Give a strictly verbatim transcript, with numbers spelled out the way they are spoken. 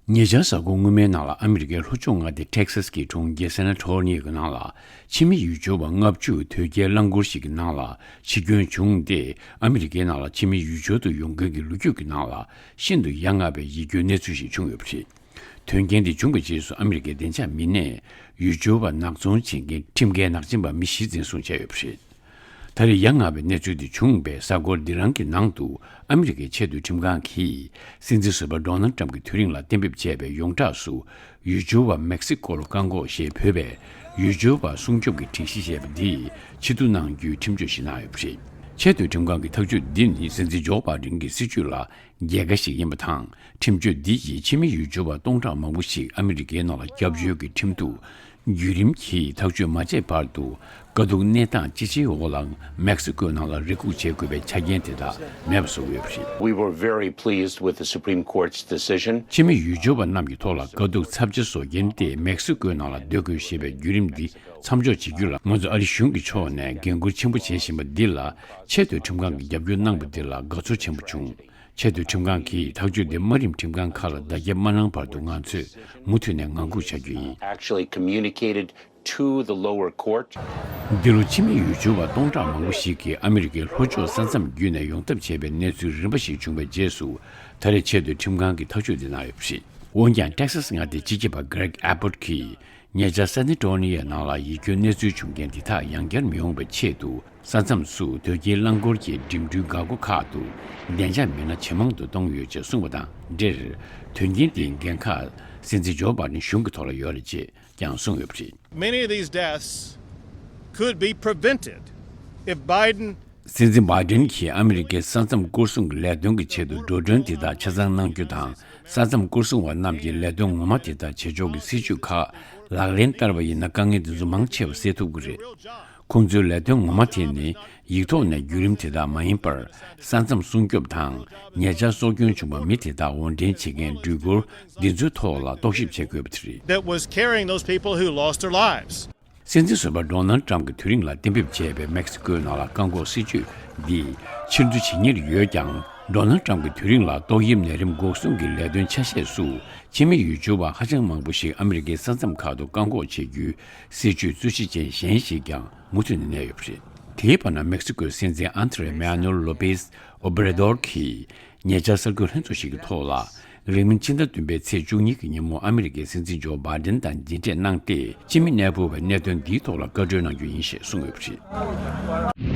ཉེ་ཆར་གཟའ་འཁོར་སྔོན་མའི་ནང་ལ་ཨ་མི་རི་ཀའི་ལྷོ་ཕྱོགས་མངའ་སྡེ་ཊེག་སཱས་ཀྱི་གྲོང་ཁྱེར་སན་ཨན་ཊོ་ནི་ཡོ་གི་ནང་ལ་ཕྱི་མི་ཡུལ་སྐྱོར་བ་ལྔ་བཅུ་དོལ་རྒྱལ་རླངས་འཁོར་ཞིག་གི་ནང་ལ་འཆི་སྐྱོན་བྱུང་སྟེ། ཨ་མི་རི་ཀའི་ནང་ལ་ཕྱི་མི་ཡུལ་སྐྱོར་དུ་ཡོང་མཁན་གྱི་ལོ་རྒྱུས་ཀྱི་ནང་ལ་ཤིན་ཏུ་ཡ་ང་བའི་ཡིད་སྐྱོའི་གནས་ཚུལ་ཞིག་བྱུང་ཡོད་པ་རེད། དོན་རྐྱེན་འདི་བྱུང་བའི་རྗེས་སུ་ཨ་མི་རི་ཀའི་བདེ་འཇགས་མི་སྣས་ཡུལ་སྐྱོར་བ་ནག་ཚོང་བྱེད་མཁན་ཁྲིམས་འགལ་ནག་ཅན་པ་མི་བཞི་འཛིན་བཟུང་བྱས་ཡོད་པ་རེད། ད་རེས་ཡ་ང་བའི་གནས་ཚུལ་འདི་བྱུང་བའི་གཟའ་འཁོར་འདི་རང་གི་ནང་དུ་ཨ་མི་རི་ཀའི་ཆེས་མཐོའི་ཁྲིམས་ཁང་གིས་སྲིད་འཛིན་ཟུར་པ་ཌོ་ནལ་ཊམ་གྱི་དུས་རིང་ལ་གཏན་འབེབས་བྱས་པའི་ཡོངས་གྲགས་སུ་ཡུལ་སྐྱོར་བ་མེག་སི་ཀོ་ལ་བཀག་འགོག་ཞེས་འབོད་པའི་ཡུལ་སྐྱོར་བ་སྲུང་སྐྱོབ་ཀྱི་སྒྲིག་གཞི་ཞེས་པ་འདི་ཕྱིར་བསྡུ་གནང་རྒྱུའི་ཁྲིམས་གཅོད་ཞིག་གནང་ཡོད་པ་རེད། ཆེས་མཐོའི་ཁྲིམས་ཁང་གི་ཐག་གཅོད་འདི་ནི་སྲིད་འཛིན་ཇོ་བྷའི་ཌེན་གྱི་སྲིད་བྱུས་ལ་རྒྱལ་ཁ་ཞིག་ཡིན་པ་དང་། ཁྲིམས་གཅོད་འདི་ཡིས་ཕྱི་མི་ཡུལ་སྐྱོར་བ་སྟོང་ཕྲག་མང་པོ་ཞིག་ཨ་མི་རི་ཀའི་ནང་ལ་སྐྱབས་བཅོལ་གྱི་ཁྲིམས་གཏུག་བརྒྱུད་རིམ་གྱིས་ཐག་གཅོད་མ་བྱས་བར་དུ་དཀའ་སྡུག་གནས་སྟངས་ཅི་ཆེའི་འོག་ལ་མེག་སི་ཀོའི་ནང་ལ་རེ་སྒུག་བྱེད་དགོས་པའི་ཆ་རྐྱེན་དེ་དག་མེད་པ་བཟོ་དགོས་པ་རེད། We were very pleased with the Supreme Court's decision. ཕྱི་མི་ཡུལ་སྐྱོར་བ་རྣམས་ཀྱི་ཐོག་ལ་དཀའ་སྡུག་ཚབས་ཆེ་བཟོ་མཁན་དེ་མེག་སི་ཀོའི་ནང་ལ་སྡོད་དགོས་ཞེས་པའི་བརྒྱུད་རིམ་འདི་མཚམས་འཇོག་བྱེད་རྒྱུ་ལ་ང་ཚོ་ཨ་རི་གཞུང་གི་ཕྱོགས་ནས་འགན་འཁུར་ཆེན་པོ་བྱེད་བཞིན་པ་འདི་ལ་ཆེས་མཐོའི་ཁྲིམས་ཁང་གིས་རྒྱབ་སྐྱོར་གནང་པ་འདི་ལ་དགའ་ཚོར་ཆེན་པོ་བྱུང་། ཆེས་མཐོའི་ཁྲིམས་ཁང་གིས་ཐག་གཅོད་འདི་དམའ་རིམ་ཁྲིམས་ཁང་ཁག་ལ་བརྡ་ཁྱབ་མ་གནང་བར་དུ་ང་ཚོས་མུ་མཐུད་ནས་ངང་སྒུག་བྱ་རྒྱུ་ཡིན། Actually communicated to the lower court. འདི་ལོ་ཕྱི་མི་ཡུལ་སྐྱོར་བ་སྟོང་ཕྲག་མང་པོ་ཞིག་གིས་ཨ་མི་རི་ཀའི་ལྷོ་ཕྱོགས་ས་མཚམས་བརྒྱུད་ནས་ཡོང་ཐབས་བྱས་པའི་གནས་ཚུལ་རིམ་པ་ཞིག་བྱུང་བའི་རྗེས་སུ་ད་རེས་ཆེས་མཐོའི་ཁྲིམས་ཁང་གིས་ཐག་གཅོད་འདི་གནང་ཡོད་པ་རེད། འོན་ཀྱང་ཊེག་སཱས་མངའ་སྡེའི་སྤྱི་ཁྱབ་པ་གྷི་རེག་ཨེ་བྷོཊ་གིས་ཉེ་ཆར་སན་ཨན་ཊོ་ནི་ཡའི་ནང་ལ་ཡིད་སྐྱོའི་གནས་ཚུལ་བྱུང་རྐྱེན་འདི་དག་ཡང་བསྐྱར་མི་ཡོང་བའི་ཆེད་དུ། ས་མཚམས་སུ་དོལ་རྒྱལ་རླངས་འཁོར་གྱི་འགྲིམ་འགྲུལ་འགག་སྒོ་ཁག་ཏུ་བདེ་འཇགས་མི་སྣ་ཇེ་མང་དུ་གཏོང་ཡོད་ཅེས་གསུངས་པ་དང་འབྲེལ། དོན་རྐྱེན་དེའི་འགན་ཁག་སྲིད་འཛིན་ཇོ་བྷའི་ཌེན་གཞུང་གི་ཐོག་ལ་ཡོད་རེད་ཅེས་ཀྱང་གསུངས་ཡོད་པ་རེད། Many of these deaths could be prevented if Biden. སྲིད་འཛིན་བྷའི་ཌེན་གྱིས་ཨ་མི་རི་ཀའི་ས་མཚམས་སྐོར་སྲུང་གི་ལས་དོན་གྱི་ཆེད་དུ་འགྲོ་གྲོན་དེ་དག་ཆ་ཚང་གནང་རྒྱུ་དང་། ས་མཚམས་སྐོར་སྲུང་བ་རྣམས་ཀྱིས་ལས་དོན་ངོ་མ་དེ་དག་བྱེད་ཕྱོགས་ཀྱི་སྲིད་ཇུས་ཁག་ལག་ལེན་བསྟར་བ་ཡིན་ན་དཀའ་ངལ་དེ་ཚོ་མང་ཆེ་བ་སེལ་ཐུབ་ཀྱི་རེད། ཁོང་ཚོའི་ལས་དོན་ངོ་མ་དེ་ནི་ཡིག་ཐོག་ནས་བརྒྱུད་རིམ་དེ་དག་མ་ཡིན་པར། ས་མཚམས་སྲུང་སྐྱོབ་དང་ཉེ་ཆར་སྲོག་སྐྱོན་བྱུང་བ་མི་དེ་དག་དབོར་འདྲེན་བྱེད་མཁན་འགྲུལ་འཁོར་འདི་ཚོའི་ཐོག་ལ་རྟོག་ཞིབ་བྱེད་དགོས་པ་དེ་རེད། That was carrying those people who lost their lives. སྲིད་འཛིན་ཟུར་པ་ཌོ་ནལ་ཊམ་གྱི་དུས་རིང་ལ་གཏན་འབེབས་བྱས་པའི་མེག་སི་ཀོའི་ནང་ལ་བཀག་འགོག་སྲིད་ཇུས་འདི་ཕྱིར་བསྡུ་བྱེད་ཉེར་ཡོད་ཀྱང་། ཌོ་ནལ་ཊམ་གྱི་དུས་རིང་ལ་ཏོག་དབྱིབས་ནད་རིམས་འགོག་སྲུང་གི་ལས་དོན་ཆ་ཤས་སུ་ཕྱི་མི་ཡུལ་སྐྱོར་བ་ཧ་ཅང་མང་པོ་ཞིག་ཨ་མི་རི་ཀའི་ས་མཚམས་ཁག་ཏུ་བཀག་འགོག་བྱེད་རྒྱུའི་སྲིད་ཇུས་རྩོད་གཞི་ཅན་གཞན་ཞིག་ཀྱང་མུ་མཐུད་ནས་གནས་ཡོད་པ་རེད། དེའི་བར་ན་མེག་སི་ཀོའི་སྲིད་འཛིན་ཨན་དྲེ་མེ་ནུ་ལོ་པེས་ཨོ་བྷེ་ར་དོར་གྱིས་ཉེ་ཆར་གསར་འགོད་ལྷན་ཚོགས་ཤིག་གི་ཐོག་ལ། རིང་མིན་ཕྱི་ཟླ་བདུན་པའི་ཚེས་བཅུ་གཉིས་ཀྱི་ཉིན་མོ་ཨ་མི་རི་ཀའི་སྲིད་འཛིན་ཇོ་བྷའི་ཌེན་དང་མཇལ་འཕྲད་གནང་སྟེ། སྤྱི་མི་གནས་སྤོ་བའི་གནད་དོན་འདིའི་ཐོག་ལ་བཀའ་འཁྲོལ་གནང་རྒྱུ་ཡིན་ཞེས་གསུངས་ཡོད་པ་རེད།